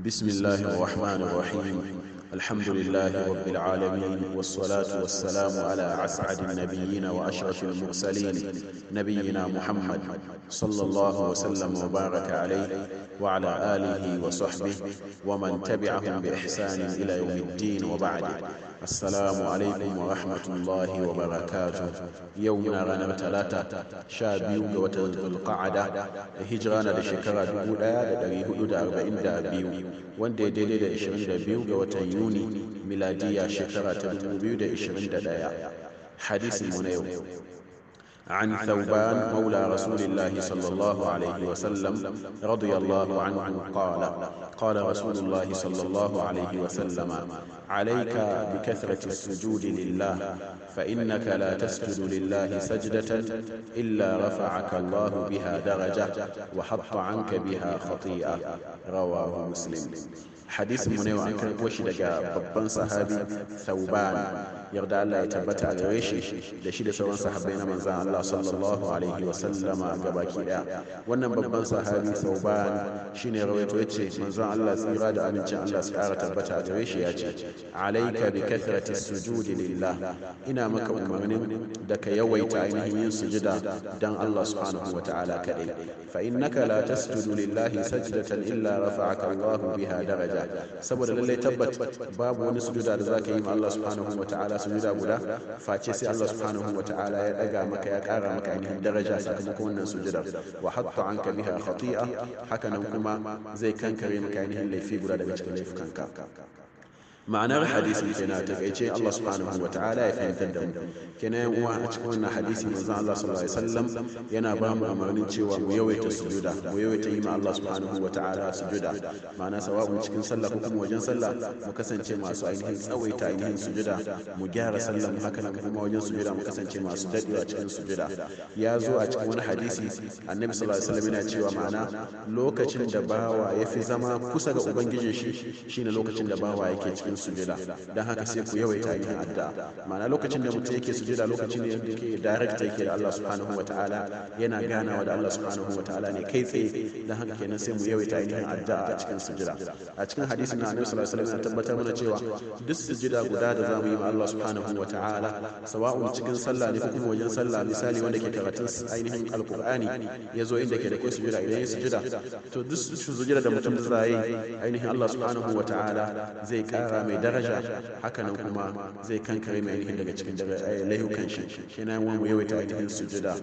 بسم الله الرحمن الرحيم. الحمد لله رب العالمين، والصلاة والسلام على أسعد النبيين وأشرف المرسلين، نبينا محمد صلى الله وسلم وبارك عليه وعلى آله وصحبه ومن تبعهم بإحسان إلى يوم الدين، وبعد. السلام عليكم ورحمة الله وبركاته. يومنا ranar Talata 12 ga watan Zulqa'ada, hijira na da shekara 1442, wanda ya daidai da 22 ga watan Yuni, miladiya shekara ta 2021. Hadisin mu na yau: عن ثوبان مولى رسول الله صلى الله عليه وسلم رضي الله عنه قال: قال رسول الله صلى الله عليه وسلم: عليك بكثرة السجود لله، فإنك لا تسجد لله سجدة إلا رفعك الله بها درجة وحط عنك بها خطيئة. رواه مسلم. Hadisin mu ne an karɓo shi daga babban sahabi Thauban, yarda Allah ya tabbata a gare shi da shi da sauran sahabbai na manzan Allah sallallahu alaihi wa sallama gabaki daya. Wannan babban sahabi Thauban shine rawaito, yace manzan Allah tsira da amincin Allah su ƙara tabbata a gare shi ya ce: "Alaika bi kathrati sujudi lillah." Ina maka umarnin da ka yawaita ainihin yin sujuda dan Allah subhanahu wa ta'ala kadai. "Fa innaka la tasjudu lillahi sajdatan illa rafa'aka Allah biha daraja." Saboda lallai tabbat babu wani sujuda da zaka yi ma Allah subhanahu wa ta'ala, sujuda guda, face sai Allah subhanahu wa ta'ala ya daga maka, ya kara maka ainihin daraja sakamakon wannan sujuda. "Wa hatta anka biha khati'a." Haka nan kuma zai kankare maka ainihin laifi guda daga cikin laifukanka. Ma'anar hadisin kenan takaice. Allah subhanahu wa ta'ala ya fahimtar da mu. Kenan yan uwa, a cikin wannan hadisi manzon Allah sallallahu alaihi wasallam yana ba mu umarnin cewa mu yawaita sujuda, mu yawaita yi ma Allah subhanahu wa ta'ala sujuda. Ma'ana, sawa'un cikin sallah ko kuma wajen sallah, mu kasance masu ainihin tsawaita ainihin sujuda, mu gyara sallah mu. Haka nan kuma wajen sujuda mu kasance masu dadewa cikin sujuda. Ya zo a cikin wani hadisi, Annabi sallallahu alaihi wasallam yana cewa, ma'ana lokacin da bawa ya fi zama kusa ga Ubangijin shi shine lokacin da bawa yake cikin sujuda. Don haka sai ku yawaita ainihin addu'a. Ma'ana, lokacin da mutum yake sujuda, lokacin ne yadda yake direct yake da Allah subhanahu wa ta'ala, yana ganawa da Allah subhanahu wa ta'ala ne kai tsaye. Don haka kenan sai mu yawaita ainihin addu'a a cikin sujuda. A cikin hadisin na Annabi sallallahu alaihi wasallam yana tabbatar mana cewa duk sujuda guda da zamu yi ma Allah subhanahu wa ta'ala, sawa'un cikin sallah ne ko kuma wajen sallah, misali wanda ke karatun ainihin Alqur'ani ya zo inda ke da kai sujuda, idan ya sujuda, to duk sujuda da mutum zai yi, ainihin Allah subhanahu wa ta'ala zai kara mai daraja, hakanan kuma zai kankare mai ainihin daga cikin laihukan shi. Kenan mu yawaita ainihin sujuda.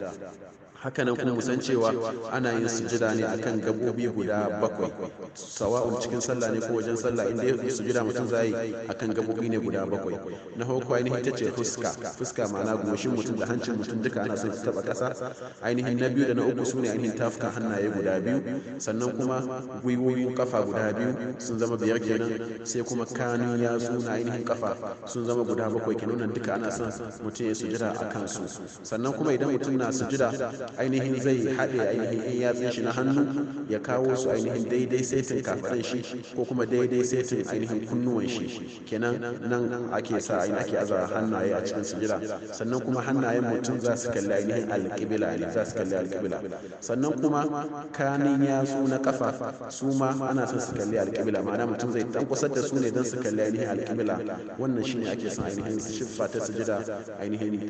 Hakanan kuma musan cewa ana yin sujuda ne akan gabobi guda bakwai, sawa'un cikin sallah ne ko wajen sallah, inda ya sujuda mutum zai akan gabobi ne guda bakwai. Na farko ainihin ita ce fuska. Fuska, ma'ana goshin mutum da hancin mutum duka ana son su taba kasa ainihin. Na biyu da na uku sune ainihin tafukan hannaye guda biyu, sannan kuma gwiwoyin kafa guda biyu, sun zama biyar kenan, sai kuma kanun yatsu na ainihin kafa, sun zama guda bakwai kenan. Nan duka ana son mutum ya sujuda a kansu. Sannan kuma idan mutum na sujuda, ainihin zai haɗe ainihin yan yatsun shi na hannu, ya kawo su ainihin daidai saitin kafaɗan shi ko kuma daidai saitin ainihin kunnuwan shi. Kenan nan ake sa ainihin ake aza hannaye a cikin sujada. Sannan kuma hannayen mutum za su kalli ainihin alƙibla ne, za su kalli alƙibla. Sannan kuma kanin yatsu na kafa su ma ana son su kalli alƙibla, ma'ana mutum zai tankwasar da su ne don su kalli ainihin alƙibla. Wannan shine ake son ainihin siffa ta sujada ainihin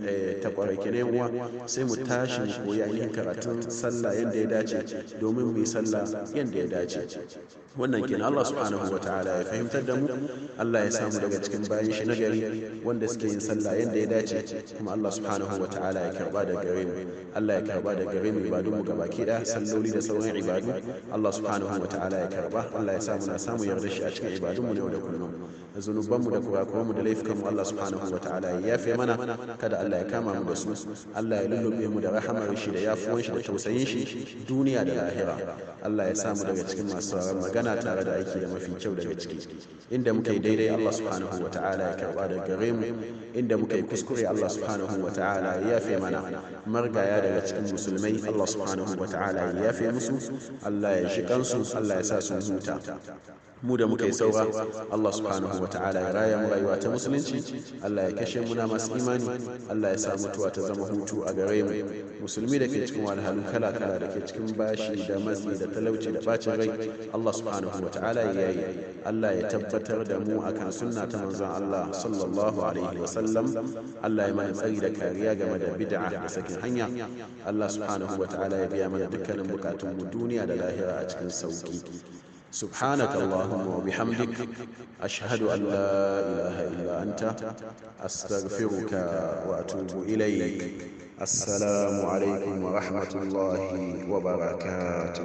ta kwarai. Kenan uwa, sai mu tashi mu koyi ainihin karatun sallah yadda ya dace domin mu yi sallah yadda ya dace. Wannan kenan. Allah subhanahu wa ta'ala ya fahimtar da mu. Allah ya samu daga cikin bayan shi nagari wanda suke yin sallah yadda ya dace. Kuma Allah subhanahu wa ta'ala ya karba da gare mu. Allah ya karba da gare mu ibadun mu gabaki daya, salloli da sauran ibadu. Allah subhanahu wa ta'ala ya karba. Allah ya samu na samu yarda shi a cikin ibadun mu ne da kullum. Zunuban mu da kurakuran mu da laifukan mu, Allah subhanahu wa ta'ala ya yafe mana, kada Allah ya kama mu da su. Allah ya lullube mu da rahamar shi da yafuwan shi da tausayin shi duniya da lahira. Allah ya samu daga cikin masu sauraron magana tare da aiki da mafi kyau daga ciki. Inda muka yi daidai, Allah subhanahu wa ta'ala ya karba da gare mu. Inda muka yi kuskure, Allah subhanahu wa ta'ala ya yafe mana. Margaya daga cikin musulmai, Allah subhanahu wa ta'ala ya yafe musu, Allah ya shi kansu, Allah ya sa su huta. Mu da muka yi saura, Allah subhanahu wa ta'ala ya raya mu rayuwa ta musulunci. Allah ya kashe muna masu imani. Allah ya sa mutuwa ta zama hutu a gare mu. Musulmi da ke cikin wahalhalu kala kala, da ke cikin bashi da matsi da talauci da bacin rai, Allah subhanahu wa ta'ala ya yi. Allah ya tabbatar da mu akan sunna ta manzon Allah sallallahu alaihi wa sallam. Allah ya mana tsari da kariya game da bid'a da sakin hanya. Allah subhanahu wa ta'ala ya biya mana dukkanin bukatun mu duniya da lahira a cikin sauki. سبحانك اللهم وبحمدك، أشهد أن لا إله إلا أنت، أستغفرك وأتوب إليك. السلام عليكم ورحمة الله وبركاته.